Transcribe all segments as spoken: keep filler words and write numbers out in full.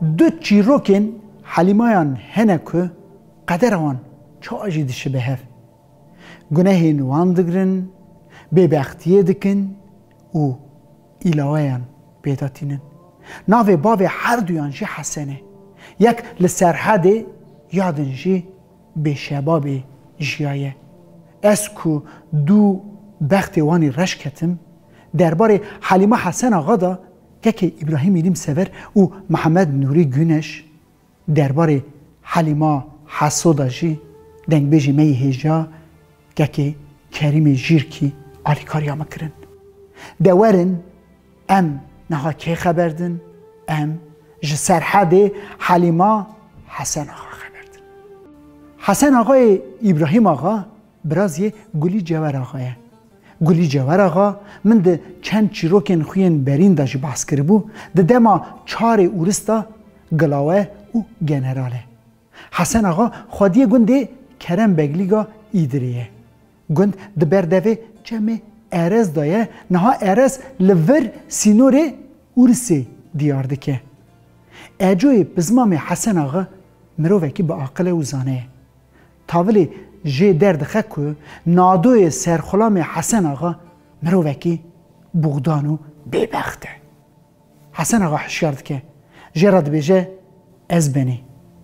Du çîrokên Helîmayan hene ku qedera wan çawa jî dişibe hev. Gunehên wan digirin, bêbextiyê dikin û îlaweyan pêda tînin. Navê bavê her duyan jî Hesen e. Yek li Serhedê, ya din jî Bêşebabê jiyaye. Ez ku du bextê wan ê reş ketim, derbarê Helîma Hesen Axa de kekê Îbrahîm Îlîm Sever û Mihemed Nûrî Güneş, derbarê Helîma Heso de jî dengbêjê me yê hêja kekê Kerîmê Jîrkî alîkariya min kirin. De werin, em niha kê xeber din? Em ji Serhedê Helîma Hesen Axa xeber din. Hesen Axayê Îbrahîm Axa biraziyê Gulî Cewer Axa ye. Gulî Cewer Axa, min di çend çîrokên xwe yên berîn de jî behs kiribû, di dema çarê Ûris de gilawe û general e. Hesen Axa xwediyê gundê Kerem Beglîga Îdirê ye. Gund di ber devê çemê Erez de ye, niha Erez li vir sînorê Ûrisê diyar dike. Ecoyê Pizmamê Hesen Axa mirovekî bi aqil e û zane ye. Tavilê jê derdixe ku nadoyê serxulamê Hesen Axa mirovekî buxdan û bêbext e. Hesen Axa hişyar dike. Jê re dibêje, ez benî,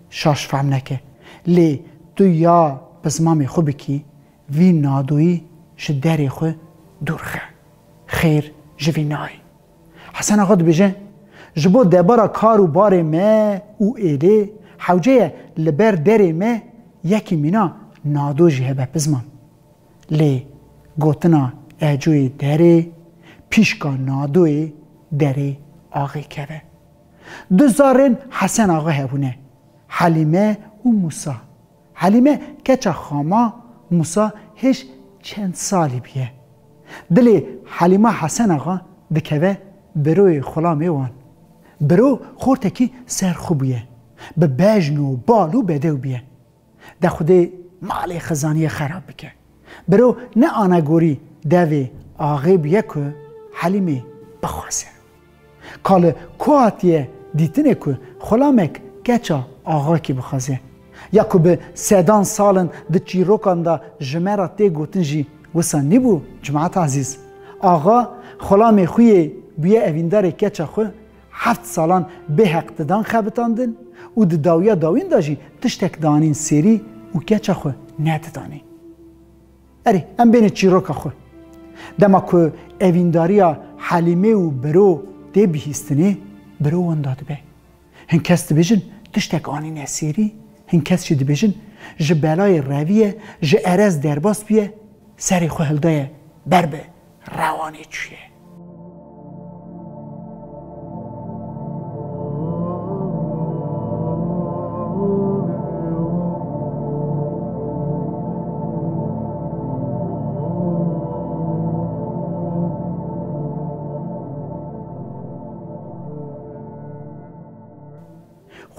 şaş fehm neke. Lê tu ya bizmamê xwe bikî, vî nadoyî ji derê xwe dûr xe. Xêr ji vî nayê. Hesen Axa dibêje, ji bo debara kar û barê me û êlê, hewce ye li ber derê me yekî mîna nado jî hebe pizman. Lê gotina ecoyê derê, pîşka nadoyê derê axê keve. Du zarên Hesen Axa hebûne, Helîme û Mûsa. Helîme keça xama, Mûsa hêj çend salî bûye. Dilê Helîma Hesen Axa dikeve biroyê xulamê wan. Biro xortekî serxwe bûye. Bi bejn û bal û bedew bûye. De Xwedê malê xizaniyê xerab bike. Biro ne anegorî devê axê bûye ku Helîmê bixwaze. Ka li ku hatiye dîtinê ku xulamek keça axakî bixwaze? Ya ku bi sedan sal in di çîrokan de ji me re tê gotin jî wisa nîbû, cemaeta ezîz. Axa xulamê xwe yê bûye evîndarê keça xwe, heft salan bê heqdidan xebitandin û di dawiya dawîn de jî tiştek danîn sêrî û keça xwe nedidanî. Erê, em bêne çîroka xwe. Dema ku evîndariya Helîmê û Biro tê bihîstinê, Biro wenda dibe. Hin kes dibêjin tiştek anîne sêrî, hin kes jî dibêjin ji belayê reviye, ji Erez derbas bûye, serê xwe hildaye ber bi rewanê çûye.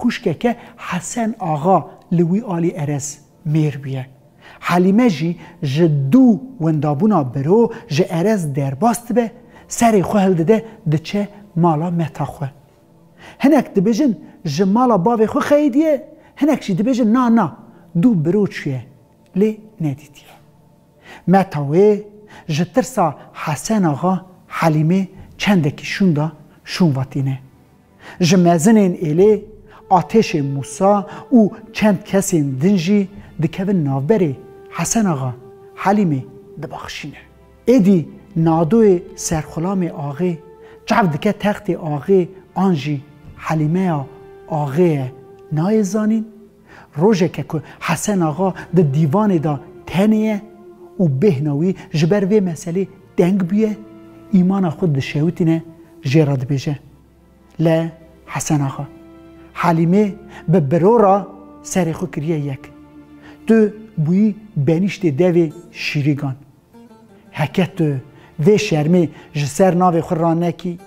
Xwişkeke Hesen Axa li wî alî Erez mêr bûye. Helîme jî ji dû wendabûna Biro ji Erez derbas dibe, serê xwe hildide, diçe mala meta xwe. Hinek dibêjin ji mala bavê xwe xeyidiye, hinek jî dibêjin na, na, dû Biro çûye, lê nedîtiye. Meta wê ji tirsa Hesen Axa Helîmê çendekî şûnda şûnvatîne. Ji mezinên êlê, Ateşê Mûsa û çend kesên din jî dikevin navberê Hesen Axa Helîmê dibaxşîne. Êdî nadoyê serxulamê axê çav dike textê axê an jî Helîmeya axê ye nayê zanîn? Rojeke ku Hesen Axa di dîvanê de tenê ye û bêhna wî ji ber vê meselê teng bûye, îmana xwe dişewitîne, jê re dibêje, Le Hesen Axa, Helîmê bi Biro re serê xwe kiriye yek. Tu bûyî benîştê devê Şîrîgan. Heke tu vê şermê ji ser navê xwe ranekî,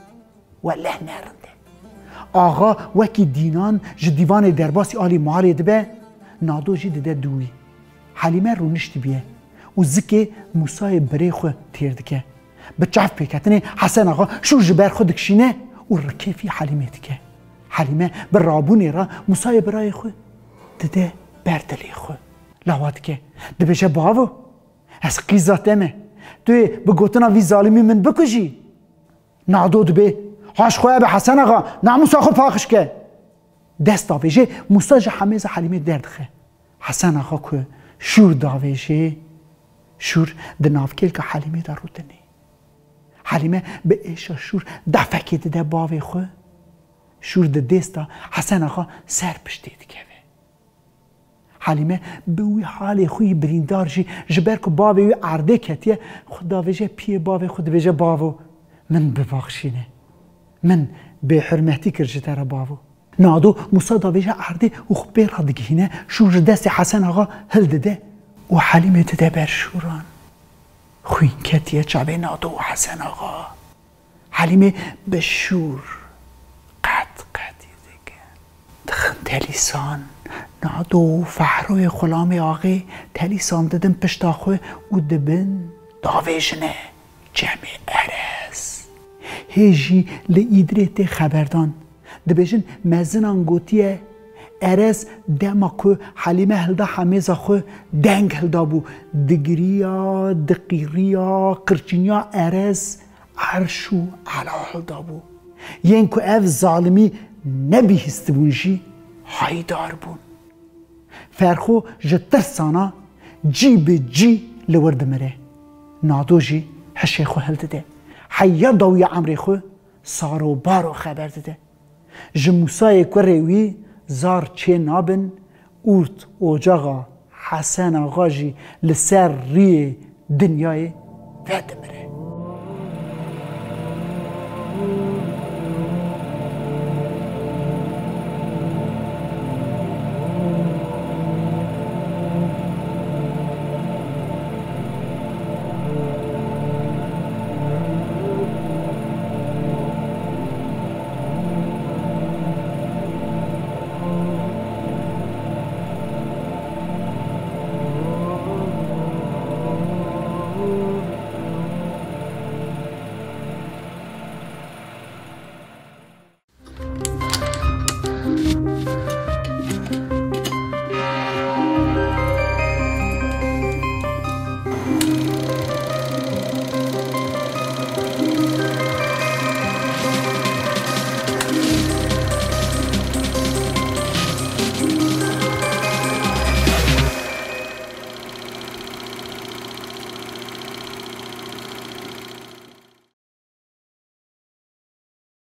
weleh ne rind e. Axa wekî dînan ji dîvanê derbasî alî malê dibe, nado jî dide dû wî. Helîme rûniştî bûye û zikê Mûsayê birê xwe têr dike. Bi çav pêketinê Hesen Axa şûr ji ber xwe dikişîne û rikêfî Helîmê dike. Helîme bi rabûnê re Mûsayê birayê xwe dide ber dilê xwe. Lawa dike, dibêje, Bavo, ez qîza te me. Tu yê bi gotina vî zalimî min bikujî? Nado dibê, Haş xwe ebe Hesen Axa, namûsa xwe paqij ke. Dest davêjê Mûsa ji hemêza Helîmê derdixe. Hesen Axa ku şûr davêjê, şûr di navkêlka Helîmê de rûdinê. Helîme bi êşa şûr defekê dide bavê xwe. Şûr di dêsta Hesen Axa ser piştê dikeve. Helîme bi wî halê xwe yî birîndar jî, ji ber ku bavê wî erdê ketiye, xwe davêje, Piyê bavê xwe dibêje, Bavo, min bibaxşîne. Min bêhurmetî kir ji te re, bavo. Nado Mûsa davêje erdê û xwe pê re digihîne, şûr ji destê Hesen Axa hildide û Helîmê dide ber şûran. Xwîn ketiye çavê Nado û Hesen Axa. Helîmê bi şûr qet qetî dike. Dixin telîsan. Nado û Fehroyê xulamê axê telîsan didin pişta xwe û dibin davêjine Çemê Erez. Hê jî li Îdirê tê xeberdan. Dibêjin mezinan gotiye, Erez dema ku Helîme hilda hemêza xwe deng hildabû, digiriya, diqîriya, qirçiniya Erez erş û ela hildabû. Yên ku ev zalimî nebihîstibûn jî hayîdar bûn. Ferxo ji tirsana cî bi cî li wir dimire. Nado jî hişê xwe hildide. Heya dawiya emrê xwe saro baro xeber dide. Ji Mûsayê kurê wî zar çê nabin, ûrt ocaxa Hesen Axa jî li ser riyê dinyayê vedimire.